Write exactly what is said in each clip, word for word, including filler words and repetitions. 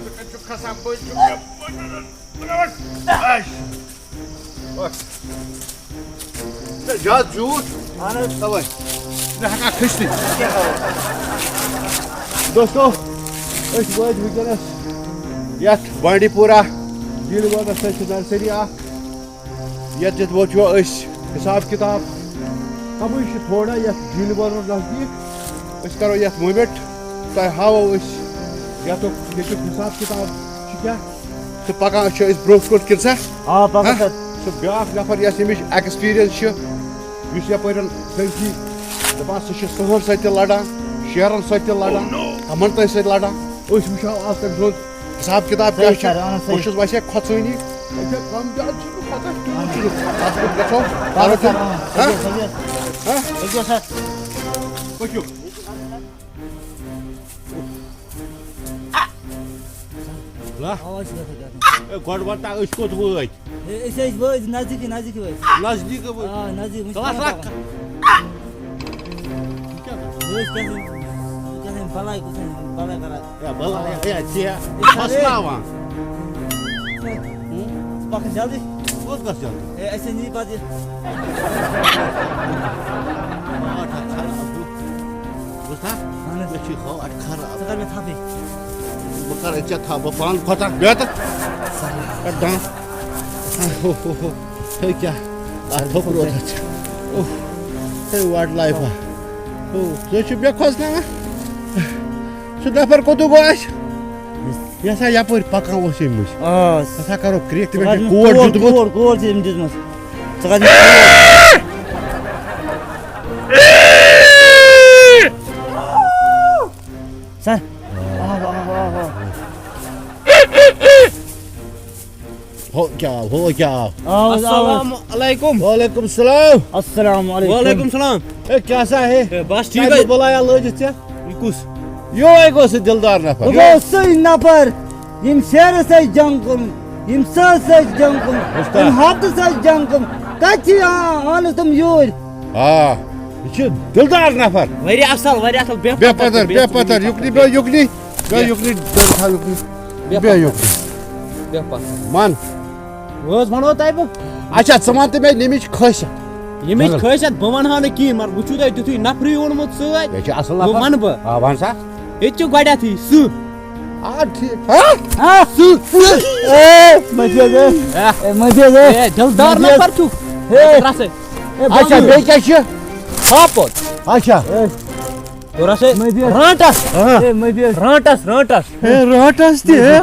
کَتہِ چھُ کھسان؟ بٔلۍ چھُ مےٚ بٔلۍ۔ اَش۔ وَس۔ ہے، زیادٕ زیوٗٹھ۔ اَہَن حظ۔ تَوَے۔ نہ ہٮ۪کان کھٔسِتھ۔ کیٛاہ کَرو؟ دوستو، أسۍ وٲتۍ وٕنکیٚنَس یَتھ بانڈی پورہ جیٖلہِ وٲرلڈَس۔ سۭتۍ چھِ نرسٔری اَکھ۔ یَتھ دِتھ وٕچھو أسۍ حِساب کِتاب۔ کَمٕے چھِ تھوڑا یَتھ جیٖلہِ وٲرلڈَس نزدیٖک۔ أسۍ کَرو یَتھ موٗمٮ۪نٛٹ۔ تۄہہِ ہاوو أسۍ یَتُک، ییٚتیُک حِساب کِتاب چھُ کیٛاہ۔ تہٕ پَکان چھِ أسۍ برٛونٛہہ کُن کِنہٕ سا؟ آ، پَکان ہہ؟ سَر۔ سُہ بیٛاکھ نفر یَس ییٚمِچ experience چھِ، یُس یَپٲرٮ۪ن سٲرسٕے دَپان سُہ چھُ سٕہَن سۭتۍ تہِ لَڑان، شیرَن سۭتۍ تہِ لَڑان، ہَمَن تۄہہِ سۭتۍ لَڑان۔ أسۍ وٕچھو آز تٔمۍ سُنٛد حِساب کِتاب کیٛاہ صحیح چھُ؟ سَر، اَہَن حظ، صحیح۔ بہٕ چھُس ویسے کھۄژٲنی۔ أسۍ چھِ کَم زیادٕ چھِ نہٕ پَتہ تیوٗت چھُ نہٕ۔ اَتھ کُن گژھو، اَہَن پَرو سَر، تِم۔ اَہَن، ہہ؟ پٔکِو، پٔکِو سَر۔ ہہ؟ پٔکِو۔ لا۔ آواز چھِ گژھان کیٛاہ تام۔ اے، گۄڈٕ وَن تہ، أسۍ کوٚت وٲتۍ؟ اے، أسۍ ٲسۍ وٲتۍ نزدیٖکٕے، نزدیٖکٕے وٲتۍ۔ نزدیٖکٕے وٲتۍ؟ آ، نزدیٖک، وۄنۍ چھِ تَلہ پَکان، سا۔ پَکان۔ یہِ کیٛاہ گوٚو؟ یہِ ٲسۍ کیٛاہ تام، کیٛاہ تام بَلاے، کُس تام بَلاے کَران۔ اے، بَلاے، اے، ژےٚ اے، سَر، اے۔ کھوژناوان۔ ژٕ پَکھ جلدی۔ کوٚت گژھ جلدی؟ اے، اَسہِ نی پَتہٕ یہِ۔ آ، تھَکھ خراب گوٚو۔ بوٗزتھا؟ اَہَن حظ۔ مےٚ چھُے ہاٹ خراب۔ ژٕ کَر مےٚ تھَپھ یہِ۔ بہٕ کَرَے ژےٚ تھَپھ، بہٕ پانہٕ کھۄتہٕ اَکھ بیتہٕ۔ کَر دَم۔ ہو، ہو، ہو۔ ہے کیٛاہ؟ اَتھ دوٚپ روزان چھِ۔ اوہ۔ ہے وایلڈ لایف ہا۔ ہو، ژٕ چھُ مےٚ کھوژناوان۔ سُہ نفر کوٚت گوٚو اَسہِ؟ یہِ ہسا یَپٲرۍ پَکان اوس أمۍ مٔنٛزۍ۔ آ۔ ہسا کَرو کرٛیک، تٔمۍ چھُ کوڈ کوڈ، دیُتمُت۔ کوڈ، کوڈ چھِ أمۍ دیُتمُت۔ ژٕ کَتھ چھُکھ؟ سَر۔ آ، آ، آ، آ۔ ہو کیا آو، ہو کیا آو؟ آواز، آواز۔ السلام علیکم۔ وعلیکم السلام۔ السلام علیکم۔ وعلیکم السلام۔ اے، کیسا ہے؟ اے، بس ٹھیک کیا ہے۔ بلایا لٲجِتھ ژےٚ؟ یہِ کُس؟ یِہوٚے گوٚو سُہ دِلدار نفر۔ بہٕ گوٚو سُے نفر، یِم شیرٕ سۭتۍ جنگ کوٚرمُت، یِم سٕہہ سۭتۍ جنگ کوٚرمُت، اُستاد۔ یِم ہفتہٕ سۭتۍ جنگ کوٚرمُت۔ کَتہِ چھِ آ-، آنَس تِم یوٗرۍ؟ آ، یہِ چھُ دِلدار نفر۔ واریاہ اصل، واریاہ اصل۔ بیٚہہ بیٚہہ پتھر، پتھر، بیٚہہ بیٚہہ پتھر، پتھر۔ یُکنُے بیٚہہ، یُکنُے۔ بیٚہہ، یُکنُے، بیٚہہ، یُکنُے۔ بیٚہہ بیٚہہ پتھر۔ یُکنُے۔ بیٚہہ پتھر۔ من۔ وۄنۍ حظ وَنو تۄہہِ بہٕ۔ اچھا، ژٕ وَن تہٕ مےٚ ییٚمِچ خٲصیت۔ ییٚمِچ جنگل۔ خٲصیت بہٕ وَنہٕ ہا نہٕ کِہیٖنۍ، مگر وٕچھِو تۄہہِ تیُتھُے نفری اوٚنمُت سۭتۍ۔ یہِ چھُ اصل بہٕ نفر۔ وَنہٕ بہٕ۔ آ، وَن سا۔ ییٚتہِ چھُ گۄڈٮ۪تھٕے سٕہہ۔ آ، ٹھیٖک۔ ہا؟ ہا؟ سٕہہ، سٕہہ۔ اے، مجید، اے۔ ہا؟ اے، مجید، اے۔ اے، دِلدار اے۔ نفر چھُکھ۔ اے۔ رَسَے۔ اے، اچھا، بوزُو۔ بیٚیہِ کیٛاہ چھُ؟ ہاپُت۔ اچھا۔ اے۔ دوٚپرَس، اے، مٔدِر۔ رانٛٹَس۔ ہاں۔ اے، مٔدِر۔ رانٛٹَس، رانٛٹَس۔ اے، رانٛٹَس تہِ، اے۔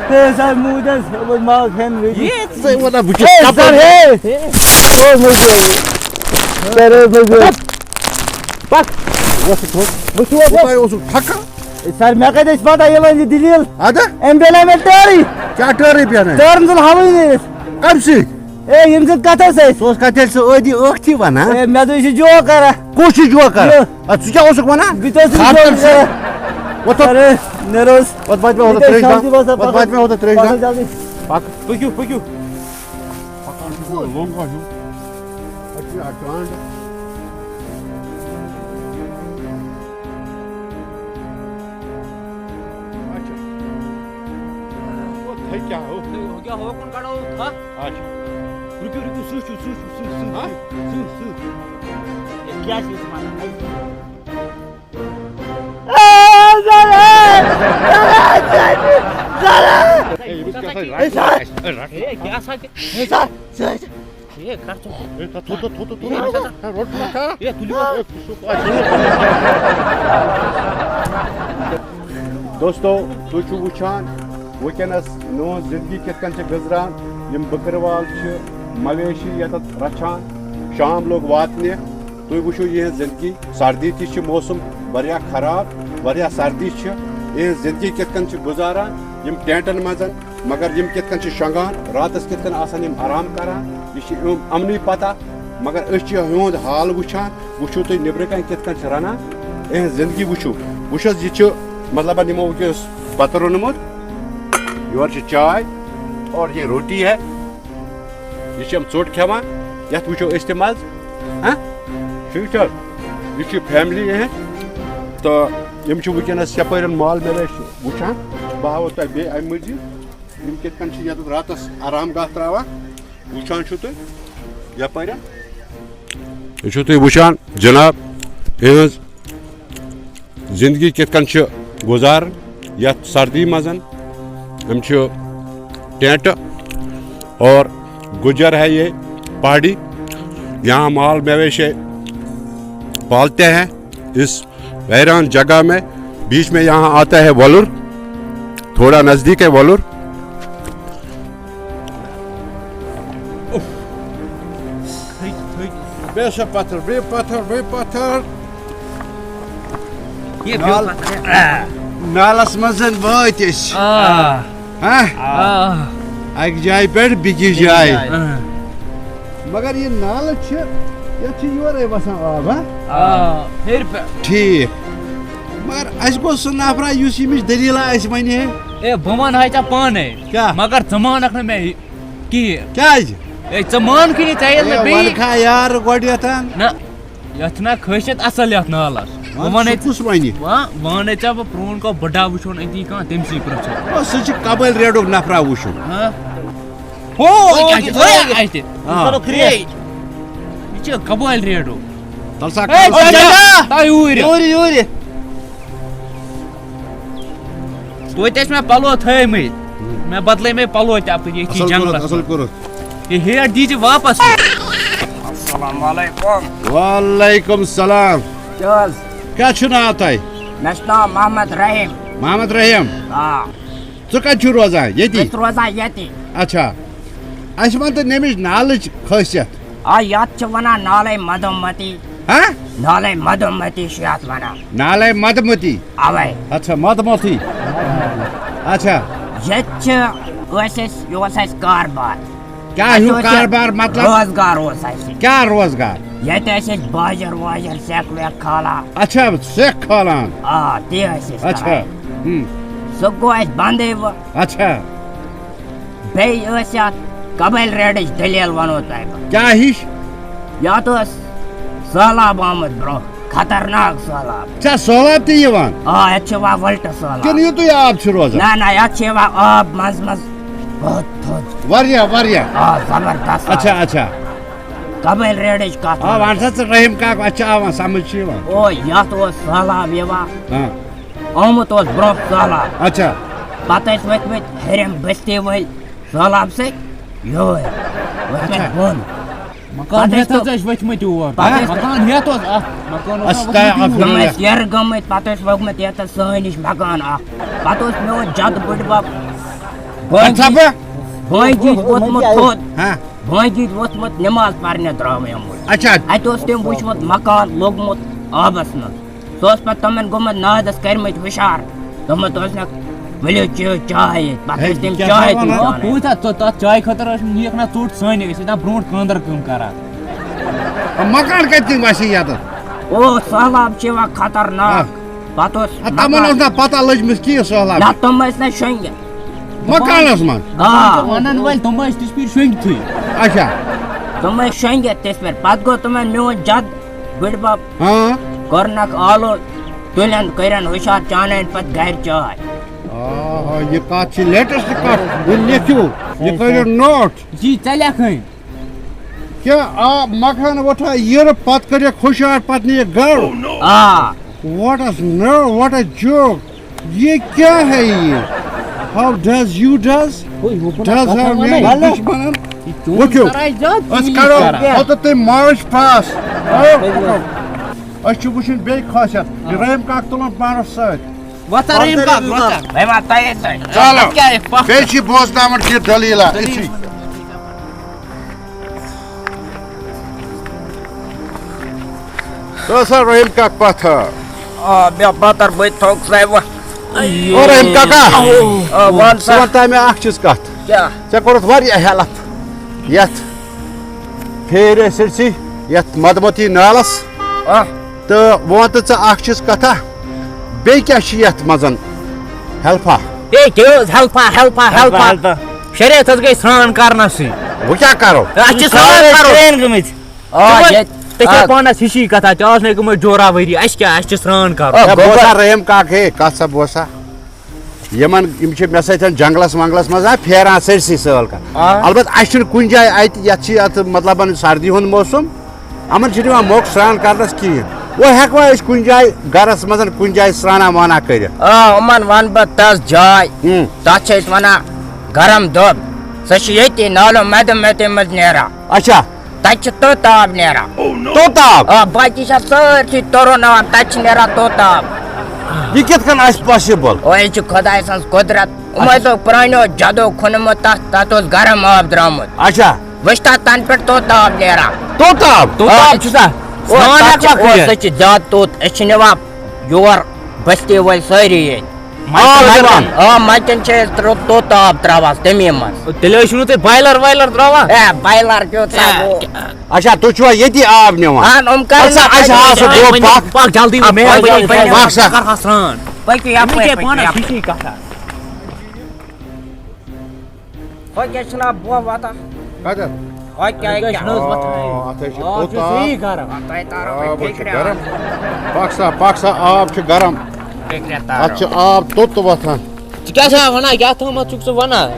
اے، سَر، موٗد حظ، وۄنۍ ما کھٮ۪ن وٕنہِ۔ یہِ ژٕ وَنان بہٕ چھُس اے، کَپٲرۍ؟ سَر، اے۔ او، مٔدِر۔ سَر، اے، مٔدِر۔ پَک۔ وۄتھ ژٕ تھوٚد۔ وٕچھِو حظ۔ اوٚتام اوسُکھ پھَکان۔ اے، سَر، مےٚ کَتہِ ٲسۍ پَتہ یِمَن یہِ دٔلیٖل؟ اَدٕ؟ أمۍ پیٚلے مےٚ ٹٲرٕے۔ کیٛاہ ٹٲرٕے پیٚنَے؟ ٹٲرَن ژھٕن ہَوٲیی نیٖرِتھ۔ کَمہِ سۭتۍ؟ اے، یِم زَن کَتھو سۭتۍ۔ سُہ اوس کَتہِ سۭتۍ سُہ ٲدی ٲکھتھٕے وَنان۔ اے، مےٚ دوٚپ، یہِ چھُ joke کَران۔ کُس چھُ joke کَران؟ یہِ۔ اَدٕ ژٕ کیٛاہ اوسُکھ وَنان؟ بہٕ تہِ اوسُس خاص کر joke ژٕ۔ کَران۔ وۄتھ تھوٚد۔ اَرے، مےٚ روٚس۔ وۄتھ بَتہٕ مےٚ وۄتھ یہِ ترٛیش دام۔ شانتی وۄتھ وۄتھ بَتہٕ مےٚ وۄتھ ترٛیش پَکھ دام۔ جلدی۔ پَکھ۔ پٔکِو، پٔکِو۔ پَکان چھُ لوٚنٛگ ما ہیوٗ۔ اَتہِ چھُ اَتھ گرٛاوُنٛڈ۔ اچھا۔ او، تھٔکۍ کیٛاہ ہو؟ تُہۍ ہُہ کیٛاہ ہُہ کُن کَڑو تھَپھ؟ اچھا۔ رُکِو، رُکِو، سُہ چھُ، سُہ چھُ، سُہ، سُہ، ہہ؟ سُہ، سُہ۔ ہے، کیٛاہ چھِ أسۍ وَنان؟ ہے، ییٚمِس کیٛاہ سا ہے، سَر۔ ہے، کیٛاہ سا تہِ؟ ہے، سَر، سَر۔ ہے، کَر ژٕ؟ ہے، تھوٚد، تھوٚد، تھوٚد، تھوٚد، تھوٚد۔ ہے، روٚٹ ما کھا؟ ہے، تُلِو حظ۔ ہے، سُہ کَتھ چھُ؟ دوستو، تُہۍ چھِو وٕچھان وٕنکیٚنَس میون زندگی کِتھ کٔنۍ چھِ گُزران۔ یِم بٔکٕروال چھِ مویشی ییٚتٮ۪تھ رَچھان، شام لوٚگ واتنہِ۔ تُہۍ وٕچھِو یِہٕنٛز زندگی، سردی تہِ چھِ موسم واریاہ خراب، واریاہ سردی چھِ۔ یِہٕنٛز زندگی کِتھ کٔنۍ چھِ گُزاران یِم ٹینٹَن منٛز، مگر یِم کِتھ کٔنۍ چھِ شۄنٛگان، راتَس کِتھ کٔنۍ آسان یِم آرام کَران، یہِ چھِ یِم یِمنٕے پَتہ۔ مگر أسۍ چھِ یِہُنٛد حال وٕچھان، وٕچھِو تُہۍ نیٚبرٕ کَنۍ کِتھ کٔنۍ چھِ رَنان، یِہٕنٛز زندگی وٕچھِو۔ وٕچھ حظ، یہِ چھُ، مطلب، یِمو وٕنکیٚس بَتہٕ روٚنمُت، یورٕ چھِ چاے اور یہ روٹی ہے۔ یہِ چھِ یِم ژوٚٹ کھٮ۪وان، یَتھ وٕچھو أسۍ تہِ مَزٕ۔ ہہ؟ ٹھیٖک چھا؟ یہِ چھِ فیملی یِہٕنٛز۔ تہٕ یِم چھِ وٕنکیٚنَس یَپٲرۍ مال میلے وٕچھان۔ بہٕ ہاوو تۄہہِ بیٚیہِ اَمہِ مٔزیٖد یِم کِتھ کٔنۍ چھِ یَتَتھ راتَس آرام گاہ ترٛاوان۔ وٕچھان چھِو تُہۍ یَپٲرۍ۔ یہِ چھِو تُہۍ وٕچھان جِناب، یِہٕنٛز زندگی کِتھ کٔنۍ چھِ گُزاران یَتھ سردی منٛز۔ یِم چھِ ٹینٹ اور گُجر ہے یہ پہاڑی، یہاں مال مویشی پالتے ہیں۔ اس ویران جگہ میں بیچ میں یہاں آتا ہے ولر، تھوڑا نزدیک ہے ولر۔ بیٚیہِ سا پتھر، بیٚیہِ پتھر، بیٚیہِ پتھر۔ یہِ بیٚیہِ نال-، پتھر۔ نالس منٛز زن وٲتۍ أسۍ۔ آ۔ ہاں؟ آ۔ اکہِ جایہِ پٮ۪ٹھ بیٚکِس جایہِ۔ آ۔ مگر یہِ نالہٕ چھِ، یَتھ چھِ یورَے وَسان آب، ہاں؟ آ، ہیٚرِ پٮ۪ٹھ۔ ٹھیٖک۔ مگر اَسہِ گوٚژھ سُہ نفرا یُس ییٚمِچ دٔلیٖلہ اَسہِ وَنہِ ہے۔ اے، بہٕ وَنہٕ ہاے ژےٚ پانَے۔ کیٛاہ؟ مگر ژٕ مانَکھ نہٕ مےٚ یہِ کِہیٖنۍ۔ کیٛازِ؟ اے، ژٕ مان کِہیٖنۍ، ژےٚ ییٚلہِ نہٕ اے، بیٚیہِ وَنہٕ کھا یار گۄڈٕنٮ۪تھ۔ نہ۔ یتھ چھُنہ خٲصیت اصل یتھ نالس۔ وَن بہٕ وَنے سُہ کُس وَنہِ؟ وَ-، وَنے ژےٚ بہٕ پرٛون کانٛہہ بُڈا وٕچھُن أتی کانٛہہ، تٔمۍ سٕے پرٛژھو۔ او، سُہ چھُ قبٲیل ریڈُک نفرا وٕچھُن۔ ہاں؟ ہو، او، اَتہِ، اَتہِ، اَتہِ۔ اَتہِ۔ آ۔ یہِ چھُ قبٲیل ریڈُک۔ تَلہٕ سا اے، کَرُس۔ چچا! تا یوٗرۍ۔ یوٗرۍ، یوٗرۍ۔ توتہِ ٲسۍ مےٚ پَلو تھٲومٕتۍ۔ مےٚ بدلٲے مےٚ پَلو تہِ اَپٲرۍ ییٚتھی اَصٕل کوٚرُتھ، جنٛگلَس اَصٕل منٛز۔ کوٚرُتھ۔ یہِ ہیٹ دیٖزِ واپس۔ السلام علیکم۔ وعلیکم السلام۔ کیٛاہ حظ؟ کیٛاہ چھُ ناو تۄہہِ؟ مےٚ چھُ ناو محمد رحیٖم۔ محمد رحیٖم۔ آ۔ ژٕ کَتہِ چھُکھ روزان؟ ییٚتی؟ أسۍ چھِ روزان ییٚتی۔ اچھا۔ اَسہِ وَن تہٕ نَمِچ نالٕچ خٲصیت۔ آ، یَتھ چھِ وَنان نالے مدھومتی۔ ہا؟ نالے مدھومتی چھِ یَتھ وَنان۔ نالے مدھومتی؟ اَوَے۔ اچھا، مدھومتی۔ اچھا۔ ییٚتہِ چھِ، ٲسۍ أسۍ، یہِ اوس اَسہِ کاربار۔ کیٛاہ اَسہِ ہیوٗ اوس یہِ کاربار مطلب؟ روزگار اوس اَسہِ۔ کیٛاہ روزگار؟ ییٚتہِ ٲسۍ أسۍ باجر واجر سٮ۪کھ وٮ۪کھ کھالان۔ اچھا، سٮ۪کھ کھالان۔ آ، تی ٲسۍ أسۍ اچھا۔ کران۔ ہُم۔ سُہ گوٚو اَسہِ بنٛدٕے وۄنۍ۔ اچھا۔ بیٚیہِ ٲس یَتھ قبٲیل ریڈٕچ دٔلیٖل وَنو تۄہہِ بہٕ۔ کیٛاہ ہِش؟ یَتھ اوس سٔہلاب آمُت برٛونٛہہ، خطرناک سٔہلاب۔ چھا سٔہلاب تہِ یِوان؟ آ، یَتھ چھِ یِوان وٕلٹہٕ سٔہلاب۔ کِنہٕ یُتُے آب چھُ روزان؟ نہ، نہ، یَتھ چھِ یِوان آب منٛزٕ منٛزٕ بہت تھوٚد۔ واریاہ، واریاہ۔ آ، زبردست آب۔ اچھا، اچھا۔ قبٲیل ریڈٕچ کَتھ آ، وَنو۔ وَن سا ژٕ رحیٖم کاک، اَسہِ چھِ یِوان سَمٕجھ چھِ یِوان۔ او، یَتھ اوس سٔہلاب یِوان۔ ہاں۔ آمُت اوس برٛونٛہہ سٔہلاب۔ اچھا۔ پتہٕ ٲسۍ ؤتھۍ مٕتۍ ہیٚرِم بستی وٲلۍ سٔہلاب سۭتۍ یورٕ۔ ؤتھۍ مٕتۍ اچھا۔ بۄن۔ مکان پتہٕ ہیٚتھ ٲسۍ حظ ٲسۍ ؤتھۍ مٕتۍ یور۔ پتہٕ ٲسۍ مکان ہیٚتھ اوس اَتھ۔ مکان اوس نا ؤتھمُت استغفر یور۔ تِم اللہ۔ ٲسۍ یَرٕ گٔمٕتۍ، پتہٕ ٲسۍ لوٚگمُت ییٚتٮ۪تھ سٲنۍ نِش مکان اکھ۔ پتہٕ اوس میون جدٕ بٕڈبب اچھا بٲنگی، بہٕ۔ بٲنگی ووٚتھمُت تھوٚد۔ ہاں۔ بٲنگی ووٚتھمُت نماز پرنہِ درٛامٕے یِموٕے۔ اچھا۔ اَتہِ اوس تٔمۍ وٕچھمُت مکان لوٚگمُت آبس منٛز۔ سُہ اوس پتہٕ تِمن گوٚمُت نادس کٔرمٕتۍ ہُشار۔ دوٚپمُت اوس نہ، "ؤلِو چیٚیِو چاے ییٚتہِ۔" پتہٕ ہے، ٲسۍ تٔمۍ یہِ کیٛاہ چاے چھا تہِ وَنان؟ چانان۔ پوٗتاہ، تہٕ تَتھ چایہِ خٲطرٕ ٲس نہٕ، نِیَکھ نہ ژوٚٹ سٲنۍ، أسۍ ٲسۍ نہ برونٛٹھ خانٛدر کٲم کران۔ مکان کَتہِ تِم وَسہِ یَتَتھ؟ او، سہلاب چھِ یِوان خطرناک۔ آ۔ پتہٕ اوس آ، تِمن مکان۔ ٲس نہ پتہ لٔجمٕژ کِہیٖنۍ سہلاب۔ نہ، تِم ٲسۍ نہ شۄنٛگِتھ۔ مکانس منٛز؟ آ۔ وَنان وٲلۍ تِم ٲسۍ تِژھ پھِرِ شۄنٛگتھٕے۔ اچھا۔ تِم ٲسۍ شۄنٛگِتھ تِژھ پھِرِ۔ پتہٕ گوٚو تِمن میون جد بٕڈبب۔ ہاں۔ کوٚرنکھ آلو، تُلن کٔرن ہُشار، چانٲوِن پتہٕ گرِ چاے۔ آ، یہِ کتھ چھِ لیٹسٹ کتھ، یہِ لیکھِو، یہِ کٔرِو نوٹ۔ جی، ژےٚ لیکھٕے۔ کیٛاہ آ مکان وۄٹھا یِرٕ پتہٕ کٔرِکھ ہُشار پتہٕ نِیہِ گرٕ؟ آ۔ What a nerve, what a joke. یہ کیا ہے یہ؟ How does you does? Does have میانہِ دُشمنن؟ وٕچھِو، أسۍ کرو پتہٕ تۄہہِ مارچ پاس۔ أسۍ چھِ وٕچھِنۍ بیٚیہِ خٲصیت۔ یہِ رحیم کاک تُلُن پانس سۭتۍ۔ وۄتھ سا رحیم کاک، وۄتھ سا۔ ہے وۄتھ، تۄہے سۭتۍ۔ چلو۔ اَتھ کیٛاہ ہے پَتھ؟ بیٚیہِ چھِ بوزناوان کینٛہہ دٔلیٖلہ أتھی۔ تو سا رحیم کاک پتھ۔ آ، مےٚ بتر بہٕ تھوٚک سا وۄنۍ۔ او رحیم کاکا۔ آ، وَن سا۔ ژٕ وَن تہٕ مےٚ اکھ چیٖز کتھ۔ کیٛاہ؟ ژےٚ کوٚرُتھ واریاہ ہیلپ یتھ پھیرِ سٲرسٕے یتھ مدمتی نالس۔ آ۔ تہٕ وۄنۍ وَن تہٕ ژٕ اکھ چیٖز کتھا، بیٚیہِ کیٛاہ چھِ یتھ منٛز ہیلپا؟ ہے، کیٛاہ حظ ہیلپا، ہیلپا، ہیلپا، ہیلپا؟ ہیلپا۔ شریعت حظ گٔے سرٛان کرنَسٕے۔ وۄنۍ کیٛاہ کرو؟ اَسہِ چھِ سرٛان سارے کرُن۔ ٹرٛین گٔمٕتۍ۔ آ، ژٕ وَن، ییٚتہِ، ژےٚ چھےٚ آ۔ پانَس ہِشی کَتھا، ژےٚ آس نَے گٔمٕژ جورا ؤری، اَسہِ کیٛاہ، اَسہِ چھِ سرٛان کَرُن۔ آ، ہے، بوزا گوٚبر۔ رحیم کاک، ہے، کَتھ سا بوزا۔ یِمن، یِم چھِ مےٚ سۭتۍ جنگلس ونگلس منٛز، ہا، پھیران سٲرسٕے سٲل کَران۔ آ۔ البتہٕ اَسہِ چھُنہٕ کُنہِ جایہِ اَتہِ، یَتھ چھِ یَتھ مطلب سردی ہُنٛد موسم، یِمن چھِنہٕ یِوان موقعہٕ سرٛان کرنس کِہیٖنۍ۔ وۄنۍ ہٮ۪کوا أسۍ کُنہِ جایہِ گرس منٛز کُنہِ جایہِ سرٛانا وانا کٔرِتھ؟ آ، یِمن وَنہٕ بہٕ تَس جاے۔ ہُم۔ تَتھ چھِ أسۍ وَنان گرم دۄب۔ سۄ چھِ ییٚتی نالو مدِ مدِ منٛز نیران۔ اچھا۔ تَتہِ چھِ توٚت آب نیران۔ توٚت آب؟ آ، باقٕے چھِ اَتھ سٲرسٕے تُرُن آب، تَتہِ چھِ نیران توٚت آب۔ یہِ کِتھ کٔنۍ آسہِ possible؟ او، یہِ چھِ خۄداے سٕنٛز قۄدرت۔ یِمو اچھا۔ دوٚپ پرٛانیو جدو کھوٚنمُت تَتھ، تَتھ اوس گرم آب درٛامُت۔ اچھا۔ وٕچھ تَتھ تَنہٕ پٮ۪ٹھ توٚت آب نیران۔ توٚت آب؟ توٚت او، آب یہِ چھُ چھُ سا؟ او، سرٛان تَتھ ہٮ۪کوا چھِ، او، کٔرِتھ؟ سُہ چھِ زیادٕ توٚت، أسۍ چھِ نِوان یور بستی وٲلۍ سٲری ییٚتہِ۔ آب مَلٹٮ۪ن، ہٮ۪وان؟ آ، مَلٹٮ۪ن چھِ أسۍ ترٛو-، توٚت آب ترٛاوان تَمی منٛز۔ تیٚلہِ ٲسِو نہٕ تُہۍ boiler وایلر ترٛاوان؟ اے، boiler کیُتھ سا اے، گوٚو؟ اچھا، تُہۍ چھِوا ییٚتی آب نِوان؟ اہن، یِم کَرن اَدٕ سا، نہٕ اَسہِ ہا سُہ اَتہِ گوٚو پَکھ۔ پَکھ جلدی، اَتھ مہربٲنی پَکھ، کٔرِتھ۔ پَکھ سا۔ پٔکِو یَپٲرۍ، یِمَے کیٛاہ پٔکِو پانَس یَپٲرۍ۔ ہِشی کَتھا۔ ہۄ کیٛاہ چھُنہ بۄہ وَتان؟ کَتٮ۪تھ؟ ہۄ کیٛاہ، یہِ کیٛاہ کیٛاہ؟ چھُنہٕ حظ وَتھان؟ آ، اَتھ حظ چھِ آ، توٚت چھُ آب۔ صحیح گرم۔ آ، تۄہہِ تارو آب وۄنۍ حظ چھُ فِکرِ۔ گرم۔ پَکھ سا، پَکھ سا، آب چھُ گرم۔ فِکرِ تارو۔ اَتھ چھُ آب توٚت وَتھان۔ ژٕ کیٛاہ چھا وَنان؟ کیٛاہ تھامَتھ چھُکھ ژٕ وَنان؟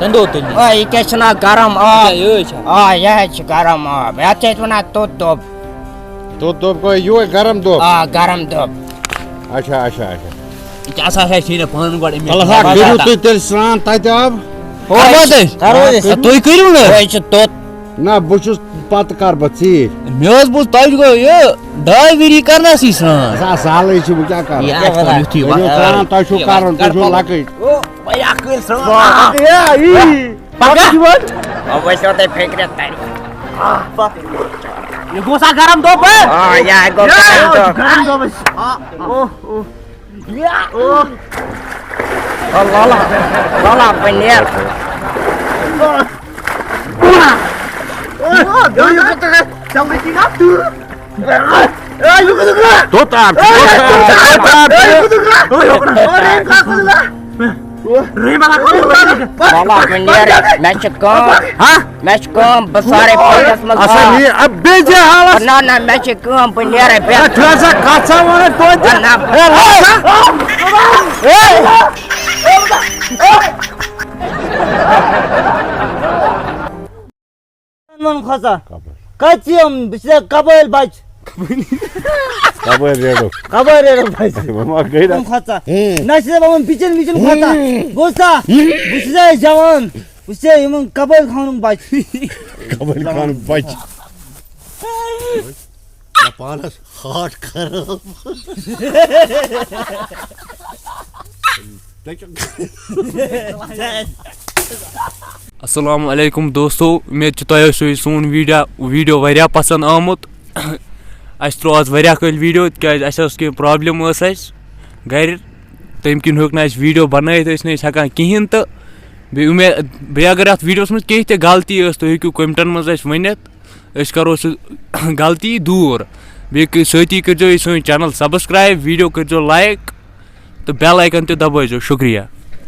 دَندو تُلنہِ۔ آ، یہِ کیٛاہ چھُنہ گرم آب؟ یہِ کیٛاہ یِہوٚے چھا؟ آ، یہِ حظ چھُ گرم آب۔ یَتھ چھِ أسۍ وَنان توٚت دوٚب۔ توٚت دوٚب گوٚو یِہوٚے گرم دوٚب؟ آ، گرم دوٚب۔ اچھا، اچھا، اچھا۔ یہِ کیٛاہ سا چھِ اَسہِ ییٚلہِ پانہٕ گۄڈٕ أمِس وَلہٕ سا، کٔرِو تُہۍ تیٚلہِ سرٛان تَتہِ آب۔ کَرو أسۍ۔ کَرو أسۍ۔ تُہۍ کٔرِو نہٕ۔ أسۍ چھِ توٚت۔ نہ، بہٕ چھُس پَتہٕ کَرٕ بہٕ ژیٖرۍ۔ مےٚ حظ بوٗز تۄہہِ گوٚو یہِ ڈاے ؤری کَرنَسٕے سرٛان۔ سا سہلٕے چھُ، وۄنۍ کیٛاہ کَرو؟ یہِ آسہِ وۄنۍ یُتھُے کٔرِو وَتھ۔ سرٛان، تۄہہِ چھُو کَرُن، تُہۍ چھُو لۄکٕٹۍ۔ او، وۄنۍ اَکھ کٔرۍ سرٛان۔ پَکھ۔ پَکھ۔ وۄنۍ وٕچھو تۄہہِ فِکرِ تَرِ۔ یہِ گوٚو سا گرم دوٚب؟ آ، یہِ گوٚو گرم دوٚب۔ گرم دوٚب۔ آ، او، او۔ لالا، لالا، بہٕ نیرٕ۔ توٚت آب، توٚت آب، توٚت آب۔ لالا، بہٕ نیرٕ، مےٚ چھِ کٲم۔ ہا؟ مےٚ چھِ کٲم، بہٕ سارے پَنٛجَس منٛز اَسا آب۔ یہِ، اَ، بیٚیہِ جایہِ حالَس۔ نہ، نہ، مےٚ چھِ کٲم، بہٕ نیرٕ پٮ۪ٹھ۔ اَ، تھوڑا سا کَتھ سا وَنان توتہِ۔ نہ، نہ۔ اے، لَگ سا۔ اے۔ وَن کھۄژا۔ کَپٲرۍ؟ کَتہِ چھِ یِم؟ بہٕ چھُس قبٲیِل بَچہٕ۔ قبٲیِل ریڈُک۔ قبٲیِل ریڈُک بَچہٕ۔ وۄنۍ ما گٔے نا؟ یِم کھۄژا۔ ہُم۔ نہ چھِ دَپان یِم بِچَن وِچَن کھۄژا۔ ہُم۔ گوٚو سا؟ ہُم۔ بہٕ چھُس یہِ جوان۔ وٕچھ ژےٚ یِمَن قبٲیِل خانُک بَچہٕ۔ قبٲیِل خانُک بَچہٕ۔ مےٚ پانَس heart خراب۔ السلام علیکم دوستو، اُمید چھِ تۄہہِ آسیو یہِ سون ویٖڈیا-، ویٖڈیو واریاہ پَسنٛد آمُت۔ اَسہِ ترٛوو آز واریاہ کٲلۍ ویٖڈیو، تِکیٛازِ اَسہِ ٲس کینٛہہ problem ٲس اَسہِ گَرِ، تَمہِ کِنۍ ہیوٚک نہٕ اَسہِ ویٖڈیو بَنٲیِتھ، ٲسۍ نہٕ أسۍ ہٮ۪کان کِہیٖنۍ تہٕ بیٚیہِ اُمید، بیٚیہِ اگر اَتھ ویٖڈیوَس منٛز کینٛہہ تہِ غلطی ٲس، تُہۍ ہیٚکِو کوٚمٮ۪نٛٹَن منٛز اَسہِ ؤنِتھ، أسۍ کَرو سُہ غلطی دوٗر۔ بیٚیہِ کٔرۍ-، سۭتی کٔرۍزیو یہِ سٲنۍ channel subscribe، ویٖڈیو کٔرۍزیو like تہٕ bell icon تہِ دَبٲیزیو۔ شُکریہ۔